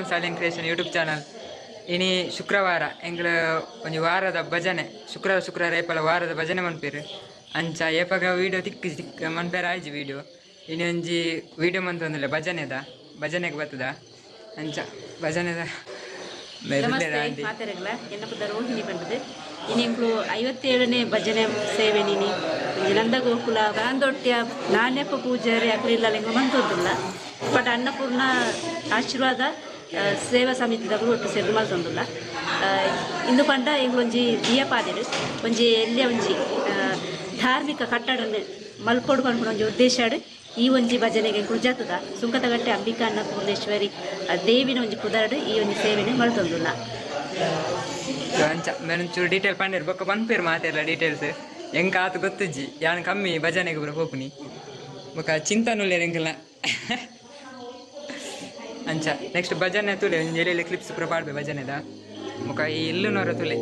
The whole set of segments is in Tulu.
Salian creation YouTube channel. ಇನಿ ಶುಕ್ರವಾರ ಎಂಗ್ಲ ಒಂಜಿ ವಾರದ ಭಜನೆ, ಶುಕ್ರವಾರ ಶುಕ್ರವಾರ ಏಪಲ ವಾರದ ಭಜನೆ ಮನ್ಪೇರು. ಅಂಚ ಏಪಾಗ ವೀಡಿಯೋ ತಿಕ್ ತಿಕ್ ಮನ್ಪೇರ ಆಯ್ಜಿ ವೀಡಿಯೋ. ಇನಿ ಒಂಜಿ ವೀಡಿಯೋ ಮಂತೊಂದಿಲ್ಲ ಭಜನೆದ, ಭಜನೆಗೆ ಬತ್ತದ ಅಂಚ ಭಜನೆದ. ನಮಸ್ತೆ ಮಾತೆರೆಗ್ಲ, ಎನ್ನ ಪುದ ರೋಹಿಣಿ ಪಂಡದು. ಇನಿ ಎಂಕ್ಲು 57ನೇ ಭಜನೆ ಸೇವೆ. ನಿನಿ ಒಂಜಿ ನಂದಗೋಕುಲ ಗಾಂದೊಟ್ಯ ನಾಣ್ಯಪ್ಪ ಪೂಜಾರಿ ಅಕ್ಲು ಇಲ್ಲ ಎಂಕ್ಲು ಮಂತೊಂದುಲ್ಲ. ಬಟ್ ಅನ್ನಪೂರ್ಣ ಆಶೀರ್ವಾದ ಸೇವಾ ಸಮಿತಿದಗಳು ಒಟ್ಟು ಸೇರ್ದು ಮಲ್ತೊಂದುಲ್ಲ. ಇಂದು ಪಂಡ ಎಂಕ್ಲೊಂಜಿ ದಿಯಪಾದಿರು ಒಂಜಿ ಎಲ್ಯ ಒಂಜಿ ಧಾರ್ಮಿಕ ಕಟ್ಟಡ ಮಲ್ಪೊಡು ಪನ್ಪುನ ಒಂಜಿ ಉದ್ದೇಶ. ಈ ಒಂಜಿ ಭಜನೆಗೆ ಎಂಕುಲು ಜತುದ ಸುಂಕದಗಟ್ಟೆ ಅಂಬಿಕಾ ಅನ್ನಪೂರ್ಣೇಶ್ವರಿ ದೇವಿನ ಒಂಜಿ ಪುದರ್ಡ್ ಈ ಒಂಜಿ ಸೇವೆನೆ ಮಲ್ತೊಂದುಲ್ಲ. ಅಂಚ ಮೇನೊಂಚೂರು ಡೀಟೇಲ್ ಪಂಡೇರು, ಬೊಕ್ಕ ಪನ್ಪೇರು ಮಾತೆರ್ಲ ಡೀಟೇಲ್ಸ್. ಎಂಕ ಆತು ಗೊತ್ತಿಜ್ಜಿ, ಯಾನ್ ಕಮ್ಮಿ ಭಜನೆಗೆ ಪೂರ ಪೋಪುನಿ. ಬೊಕ್ಕ ಚಿಂತನುಲ್ಲೇರು ಎಂಕಲ್ನ. ಅಂಚ ನೆಕ್ಸ್ಟ್ ಭಜನೆ ತುಲೆ ಒಂಜಿ ಎಲ್ಲಿ ಕ್ಲಿಪ್ಸ್ ಪೂರ ಪಾಡ್ಬೆ ಭಜನೆದ. ಬೊಕ್ಕ ಈ ಇಲ್ಲುನವರ ತುಲೆ.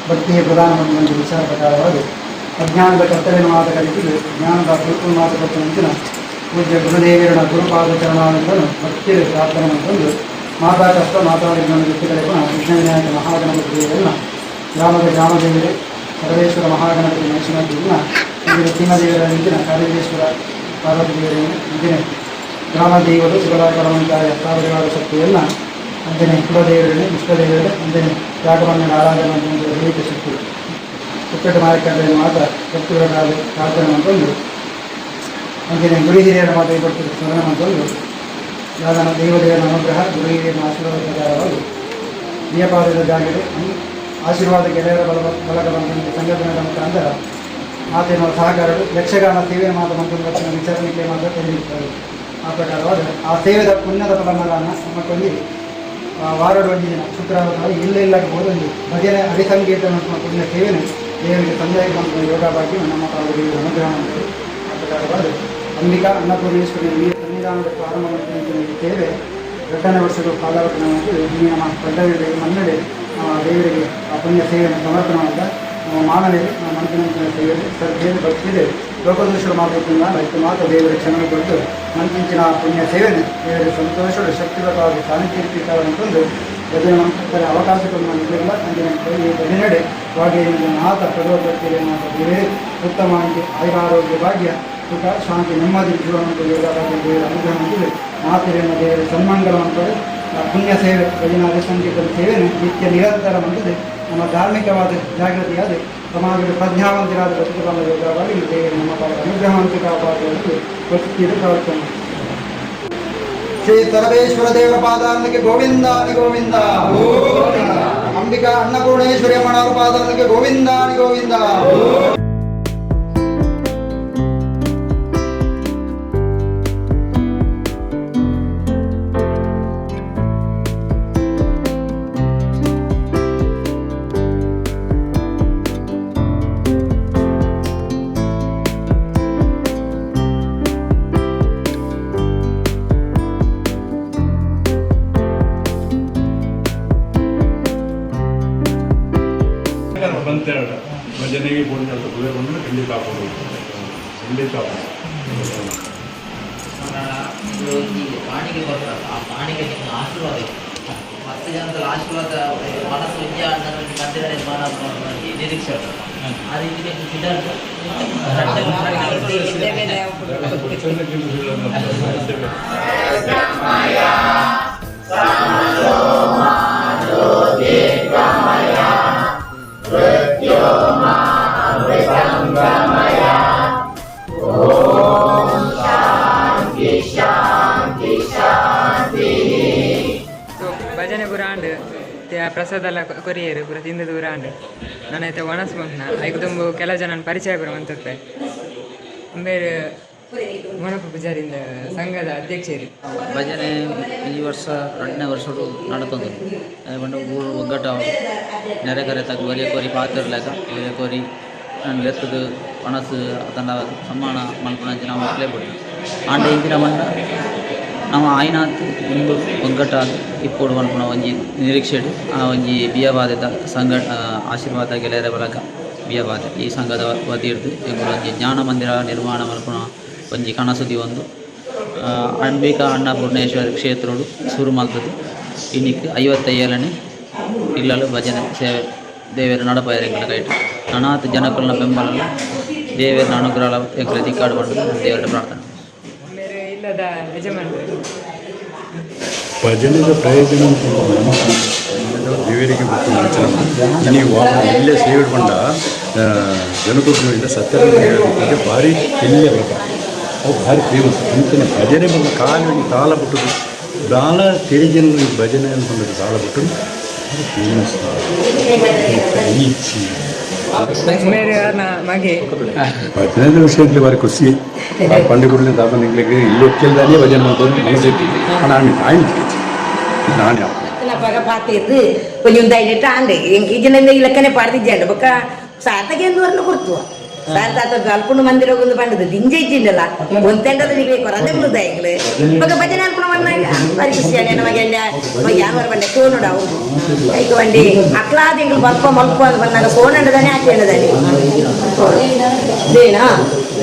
ಭಕ್ತಿಯ ಪ್ರಧಾನಮಂತ್ರಿ ವಿಚಾರ ಪ್ರಕಾರವಾಗಿ ಅಜ್ಞಾನದ ಕರ್ತವ್ಯ ಮಾತ ಕಲಿತಿದ್ದು ಜ್ಞಾನದ ಗುರುತು ಮಾತ ಕೊಟ್ಟಂತಿನ ಪೂಜ್ಯ ಗುರುದೇವರನ ಗುರುಪಾದ ಚರಣಾನಂದನು ಭಕ್ತಿಯ ಪ್ರಾರ್ಥನೆ ಅಂತಂದು ಮಾತಾ ಕಷ್ಟ ಮಾತಾ ವಿಜ್ಞಾನ ವ್ಯಕ್ತಿಗಳ ಕೃಷ್ಣ ವಿನಾಯಕ ಮಹಾಗಣಪತಿ ದೇವರನ್ನ ಗ್ರಾಮದ ಗ್ರಾಮದೇವರೇ ಸರ್ವೇಶ್ವರ ಮಹಾಗಣಪತಿ ಮಹಿಷಮತಿಯನ್ನ ಸೀಮದೇವರ ನಿಂತಿನ ಕಾರ್ಯೇಶ್ವರ ಪಾರ್ವತಿ ದೇವರನ್ನು ಅಂಜನೆ ಗ್ರಾಮ ದೇವರು ಶಿವರಾಕರಮಂತಾಯ ಸಾರ್ವಜನಿಕ ಶಕ್ತಿಯನ್ನು ಅಂಜನೆ ಕುಲದೇವರೇ ಇಷ್ಟದೇವರೇ ಅಂಜನೆ ತ್ಯಾಗವನ್ನು ಆರಾಧನೆ ಅಂತ ದೈವಿಕ ಶಕ್ತಿ ಉಕ್ಕಟ ಮಾಯಕಂಡನ್ನು ಮಾತ್ರ ಭಕ್ತಿಗಳ ಪ್ರಾರ್ಥನೆ ಅಂತಂದು ಅಂಜನೆ ಗುರು ಹಿರಿಯರ ಮಾತ್ರ ಕೊಡ್ತಿದ್ದ ಸ್ಮರಣ ಅಂತಂದು ಯಾದನ ದೈವದೇವರ ಅನುಗ್ರಹ ಗುರು ಹಿರಿಯರ ಆಶೀರ್ವಾದ ಪ್ರಕಾರವಾಗಿ ನಿಯಪಾದದ ಜಾಗದೆ ಆಶೀರ್ವಾದ ಗೆಳೆಯರ ಬಲ ಬಲಗ ಬಂದಂತೆ ಸಂಘಟನೆಗಳ ಮುಖಾಂತರ ಮಾತಿನ ಸಹಕಾರರು ಯಕ್ಷಗಾನ ಸೇವೆ ಮಾತು ಮಂತ್ರ ವಿಚಾರಣೆಗೆ ಮಾತ್ರ ತಿಳಿಯುತ್ತಾರೆ. ಆ ಪ್ರಕಾರವಾದ ಆ ಸೇವೆದ ಪುಣ್ಯದ ಫಲಮಲಾನ ನಮ್ಮಕ್ಕೊಂದು ವಾರದ ಒಂದು ದಿನ ಶುಕ್ರವಾರ ಇಲ್ಲ ಇಲ್ಲಾಗಬಹುದು ಒಂದು ಭಜನೆ ಹರಿಸಂಗೀತ ಮತ್ತು ಪುಣ್ಯ ಸೇವೆನೆ ದೇವರಿಗೆ ಸಂಜೆ ಬಂದ ಯೋಗ ಭಾಗ್ಯ ನಮ್ಮ ತಾವು ದೇವರ ಅನುಗ್ರಹ ಮಾಡ್ತಾರೆ. ಆ ಪ್ರಕಾರವಾದ ಅಂಬಿಕಾ ಅನ್ನಪೂರ್ಣೇಶ್ವರಿ ಈ ಸನ್ನಿಧಾನದ ಪ್ರಾರಂಭ ಮಾಡಿದ ಈ ಸೇವೆ 2ನೇ ವರ್ಷದ ಕಾಲಾವಧಿ ಇಲ್ಲಿ ನಮ್ಮ ದೊಡ್ಡವರಿಗೆ ಮನ್ನಡೆ ದೇವರಿಗೆ ಆ ಪುಣ್ಯ ಸೇವೆಯನ್ನು ಸಮರ್ಪಣೆ ಮಾಡಿದ ನಮ್ಮ ಮಾನವರಿಗೆ ನಮ್ಮ ಮನಸ್ಸಿನ ಸೇವೆ ಶ್ರದ್ಧೆಯಲ್ಲಿ ಭಕ್ತಿದೆ ಲೋಕದೋಷರು ಮಾಡಬೇಕಿಲ್ಲ ರೈತ ಮಾತ್ರ ದೇವರ ಕ್ಷಮೆ ಕೊಟ್ಟು ಮನಸ್ಸಿನ ಪುಣ್ಯ ಸೇವೆನೆ ದೇವರ ಸಂತೋಷದ ಶಕ್ತಿಗತವಾಗಿ ಸಾನ್ನಿಧ್ಯ ಅಂತಂದು ಭಜನೆ ಮಾಡ್ತಾರೆ ಅವಕಾಶಗಳನ್ನು ನೀಡಿಲ್ಲ. ಅಂದಿನ ಈ ಭಜನೆಡೆ ವಾಗೇಂದ್ರನಾಥ ಪ್ರಜೋಪತಿನಾಥ ದೇವರೇ ಉತ್ತಮ ಆಯುರಾರೋಗ್ಯ ಭಾಗ್ಯ ಸುಖ ಶಾಂತಿ ನೆಮ್ಮದಿ ಜೀವನ ಯೋಗ ಭಾಗ್ಯ ದೇವರ ಅನುಗ್ರಹ ಹೊಂದಿದೆ. ಮಾತೆಯನ್ನು ದೇವರ ಸನ್ಮಂಗಲ ಅಂತಾರೆ. ಪುಣ್ಯ ಸೇವೆ ಭಜನಾದಿ ಸಂಗೀತದ ಸೇವೆಯನ್ನು ನಿತ್ಯ ನಿರಂತರ ಹೊಂದಿದೆ. ನಮ್ಮ ಧಾರ್ಮಿಕವಾದ ಜಾಗೃತಿಯಾದ ಸಮಾಜದ ಪ್ರಜ್ಞಾವಂತರಾದ ಬದುಕಬಲ್ಲ ಯೋಗವಾಗಿ ದೇವರು ನಮ್ಮ ಪಾಲಿಗೆ ಅನುಗ್ರಹವಂತ ಕಾಪಾಡುವುದು ಭಕ್ತಿಯನ್ನು ಪ್ರಾರ್ಥನೆ. ಶ್ರೀ ಸರಬೇಶ್ವರ ದೇವರ ಪಾದಾರಕ್ಕೆ ಗೋವಿಂದಾನಿ ಗೋವಿಂದ, ಅಂಬಿಕಾ ಅನ್ನಪೂರ್ಣೇಶ್ವರಿ ಅಮ್ಮನವರ ಪಾದಾರಕ್ಕೆ ಗೋವಿಂದಾನಿ ಗೋವಿಂದ. ಬಂತೇಳ ಭಜನೆಗೆ ಪೂಜೆ ಪೂಜೆ ಬಂದರೆ ಖಂಡಿತ ಹಾಕೋದು, ಖಂಡಿತ ಹಾಕೋದು. ಕಾಣಿಕೆ ಬರ್ತಾರೆ, ಆ ಕಾಣಿಕೆ ನಿಮ್ಮ ಆಶೀರ್ವಾದ ಇತ್ತು. 10 ಜನದ ಆಶೀರ್ವಾದ ಮನಸ್ಸು ವಿಜ್ಞಾನ ಮಂದಿರ ನಿರ್ಮಾಣ ಮಾಡುವ ನಿರೀಕ್ಷೆ ಉಂಟು. ಆ ರೀತಿ ಸಿದ್ಧಾರ್ಥ. ಸೊ ಭಜನೆ ಪೂರ ಆಂಡ್ ಪ್ರಸಾದ ಎಲ್ಲ ಕೊರಿಯರು ಪೂರ ತಿಂದು ದೂರ ಆಂಡ್ ನಾನು ಒಣಸ್ ಬಂದ್ನ ಐಕ್ ತುಂಬು ಕೆಲವು ಜನ ಪರಿಚಯ ಪೂರ ಮಂತತ್ತೆ ಬೇರೆ ಮೊಣಪು ಪೂಜಾರಿಂದ ಸಂಘದ ಅಧ್ಯಕ್ಷರು. ಭಜನೆ ಈ ವರ್ಷ 2ನೇ ವರ್ಷಡು ನಡತೊಂದು ಪಂಡ ಊರು ಒಗ್ಗಟ್ಟ ನೆರೆ ಕರೆ ತಕ್ಕ ಒರಿಯ ಕೋರಿ ಪಾತಿರ್ಲೆಕ್ಕ ಒರಿಯ ಕೋರಿ ನಾನು ಲೆತ್ತದು ಒಣಸು ಅದನ್ನ ಸಮ್ಮಾನ ಮಲ್ಪುನಂಚಿನ ಮಕ್ಕಳೇ ಬಿಡಿ ಆಂಡ ಇಂಚಿನ ಬಂಡ ನಮ್ಮ ಆಯ್ನಾತ್ ಒಂದು ಒಗ್ಗಟ್ಟಾದ ಇಪ್ಪೋಡು ಮಲ್ಪುನ ಒಂಜಿ ನಿರೀಕ್ಷೆಡ್ ಆ ಒಂಜಿ ಬಿಯಬಾದಿತ ಸಂಘ ಆಶೀರ್ವಾದ ಗೆಳೆಯರ ಬಳಗ ಬಿಯಬಾದೆ ಈ ಸಂಘದ ವತಿಯಿರ್ದು ಎಂಕುಲು ಒಂಜಿ ಜ್ಞಾನ ಮಂದಿರ ನಿರ್ಮಾಣ ಮಲ್ಪುನ ಒಂಜಿ ಕನಸು ಒಂದು ಅಂಬಿಕಾ ಅನ್ನಪೂರ್ಣೇಶ್ವರಿ ಕ್ಷೇತ್ರಡು ಸುರು ಮಲ್ತದ್ದು. ಇನ್ನಿಕ್ 57ನೇ ಇಲ್ಲಲು ಭಜನೆ ಸೇವೆ ದೇವೆರ್ ನಡಪಾಯೆರ್ ಎಂಕಲ್ನ ಕೈಟ್ ನನಾತ್ ಜನಕುಲ್ನ ಬೆಂಬಲಲ ದೇವೆರ್ನ ಅನುಗ್ರಹ ಎಂಕುಲು ತಿಕ್ಕಾಡು ಪಂಡುದು ದೇವರ ಪ್ರಾರ್ಥನೆ. ಬೇರೆ ಇಲ್ಲದ ಯಜಮಾನರು. ಭಜನೆದ ಪ್ರಯೋಜನ ದೇವರಿಗೆ ಗೊತ್ತು. ನೀವು ಇಲ್ಲೇ ಸೇವೆ ಬಂಡ ಜನಕೊಟ್ಟು ಇಲ್ಲ ಸತ್ಯ ಹೇಳೋದಕ್ಕೆ ಭಾರಿ ಇಲ್ಲೇ ವ್ರತ ಅವು ಭಾರಿ ಫೇಮಸ್ ಅಂಚನೆ ಭಜನೆ ಬಂದ ಕಾಲು ತಾಳ ಬಿಟ್ಟು ದಾಲ ತೆರಿಜನ ಭಜನೆ ಅನ್ಕೊಂಡು ತಾಳ ಬಿಟ್ಟು ಭಾರಿ ಫೇಮಸ್ ಈಚಿ. ಬೇರೆ ಯಾರನ್ನ ಮಗೆ. ಭಜನೆ ವಿಷಯದಲ್ಲಿ ಭಾರಿ ಖುಷಿ. ಆ ಪಂಡಿಗುಡ್ಲಿನ ದಾಪನ ಎಂಗ್ಲಿಗೆ ಇಲ್ಲಿ ಒಕ್ಕೆಲ್ದಾನೆ ಭಜನೆ ಮಾಡ್ಕೊಂಡು ಮನಸ್ಸಿಟ್ಟು ನಾನು ಆಯ್ತು ನಾನು ಯಾವ ಪಗ ಪಾತಿರ್ದು ಒಂಜಿ ಧೈರ್ಯ ಆಂಡ್ ಎಂಕ್ ಇಜ್ಜಿನ ಇಲಕ್ಕನೆ ಪಾಡ್ದಿಜ್ಜಾಂಡ್ ಬೊಕ್ಕ ಸಾರ್ಥಕ ಎಂದು ವರ್ಣ ಕೊಡ್ತುವ ಸಾರ್ಥಕ ಅಲ್ಪುಂಡು ಮಂದಿರ ಒಂದು ಪಂಡದು ದಿಂಜ ಇಜ್ಜಿಂಡಲ್ಲ ಒಂತೆಂಡದ ನಿಗ್ಲೇ ಕೊರಂದೆ ಬುಡುದ ಎಂಗ್ಲು ಬೊಕ್ಕ ಭಜನೆ ಅಲ್ಪುಣ ಬಂದಾಗ ಬಾರಿ ಖುಷಿ ಆಂಡ್ ನಮಗೆ ಯಾವರ ಬಂಡೆ ಸೋನುಡ ಅವು ಐಕ್ ಬಂಡಿ ಅಕ್ಲಾದ ಎಂಗ್ಲು ಬಲ್ಪ ಮಲ್ಪ ಅಂತ ಬಂದಾಗ ಸೋನಂಡದಾನೆ ಆಚೆಂಡದಾನೆ ದೇನಾ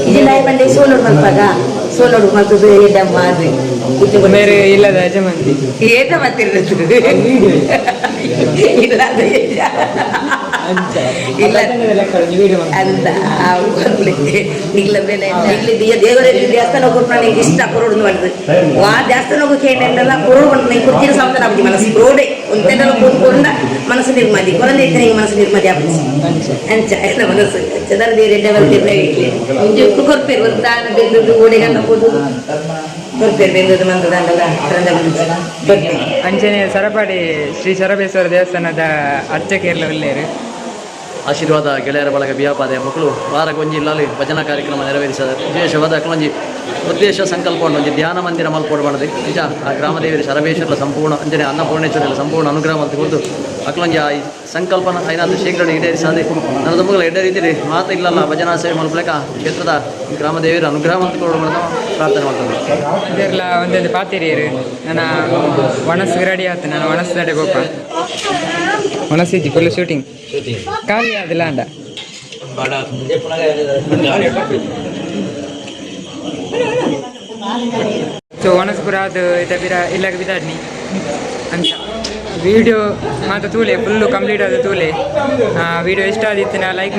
ಇಜಿಂಡ ಬಂಡೆ ಸೋನುಡು ಮಲ್ಪಾಗ ಸೋನುಡು ಮಲ್ತದು ಎಡ್ಡಮ್ಮ ಅದು. ಬೇರೆ ಇಲ್ಲದ ಯಜಮಾನ್ತಿ. ಏಟ ಬರ್ತಿರೋದು ಇಲ್ಲ ಅದು ಇಲ್ಲ ಅಂತ ನಿಗ್ಲ ಬೇಲೆ ನಿಗ್ಲಿ ದೇವರ ದೇವಸ್ಥಾನ ಕೊಟ್ಟು ನಿಂಗೆ ಇಷ್ಟ ಕೊರೋಡು ಮಾಡಿದ್ ವಾ ದೇವಸ್ಥಾನ ಕೇಂದ್ರ ಕೊರೋಡು ಬಂದು ನಿಂಗೆ ಕುರ್ಚಿನ ಸಂತಾನ ಆಪುಜಿ ಮನಸ್ಸು ರೋಡೆ ಒಂತೆಲ್ಲ ಕೂತ್ಕೊಂಡ ಮನಸ್ಸು ನಿರ್ಮದಿ ಕೊರಂದೆ ಇತ್ತು ನಿಂಗೆ ಮನಸ್ಸು ನಿರ್ಮದಿ ಆಪುಜಿ ಅಂಚ ಎಲ್ಲ ಮನಸ್ಸು ಚದರ ದೇವ್ರ ಎಡ್ಡೆ ಬರ್ತಿರ್ಲ ಇಡ್ಲಿ ಒಂಜಿ ಕೊರ್ಪೇರು ಒಂದು ತಾನ ಬೆಂದದ್ದು ಓಡೆಗಂಡ ಹೋದು ಕೊರ್ಪೇರು ಬೆಂದದ್ದು ಮಂದದಂಡಲ ಕೊರಂದೆ ಕೊರ್ಪೇರು. ಅಂಚನೆ ಸರಪಾಡಿ ಶ್ರೀ ಶರಬೇಶ್ವರ ದೇವಸ್ಥಾನದ ಅರ್ಚಕರ್ಲ ಉಲ್ಲೇರು. ಆಶೀರ್ವಾದ ಗೆಳೆಯರ ಬಳಗ ಬಿಯಾಪಾದೆ ಮಕ್ಕಳು ವಾರಕ್ಕೊಂಜಿ ಇಲ್ಲಾಲಿ ಭಜನಾ ಕಾರ್ಯಕ್ರಮ ನೆರವೇರಿಸಿದ ವಿಶೇಷವಾದ ಅಕ್ಲೊಂಜಿ ಉದ್ದೇಶ ಸಂಕಲ್ಪ ಉಂಡು. ಒಂಜಿ ಧ್ಯಾನ ಮಂದಿರ ಮಲ್ಪೊಡು ಪಂಡ್ದ್. ನಿಜ ಆ ಗ್ರಾಮದೇವರ ಶರಬೇಶ್ವರ ಸಂಪೂರ್ಣ ಅಂಚನೆ ಅನ್ನಪೂರ್ಣೇಶ್ವರ ಸಂಪೂರ್ಣ ಅನುಗ್ರಹ ಮಲ್ತ್ ಕೊರ್ದು ಅಕ್ಲೊಂಜಿ ಆ ಸಂಕಲ್ಪನ ಐನಾತ್ ಶೀಘ್ರ ಈಡೇರಿಸಾದೆ ನನ್ನ ದುಂಬುಗಳ ಎಡ್ಡೆ ರೀತಿಯಲ್ಲಿ ಮಾತ ಇಲ್ಲಲ್ಲ ಭಜನಾ ಸೇವೆ ಮಲ್ಪಲೆಕ ಕ್ಷೇತ್ರದ ಗ್ರಾಮದೇವರ ಅನುಗ್ರಹ ಮಲ್ತ್ ಕೊರೊಡು ಪಂಡ್ದ್ ಪ್ರಾರ್ಥನೆ ಮಲ್ತೊಂದು. ಇದೆಲ್ಲ ಒಂದೊಂದು ಪಾತೆರಿಯರು. ನನ್ನ ಒಣಸ್ ರೆಡಿ ಆಯ್ತು. ನಾನು ಒಣಸ್ ನಡೆ ಗೋಪ ಒಣಸಿಜ್ಜಿ ಫುಲ್ ಶೂಟಿಂಗ್ ಖಾಲಿ ಆದಿಲ್ಲ ಅಂಡ. ಸೊ ಒಣಸ್ ಪೂರ ಅದು ಇದ ಬಿರ ಇಲ್ಲಾಗ ಬಿದಾಡ್ನಿ ಅಂತ ವಿಡಿಯೋ ಮಾತ್ರ ತೂಲೆ, ಫುಲ್ಲು ಕಂಪ್ಲೀಟ್ ಆದ ತೂಲೆ. ವಿಡಿಯೋ ಇಷ್ಟ ಆದಿತ್ತು ನಾ ಲೈಕ್.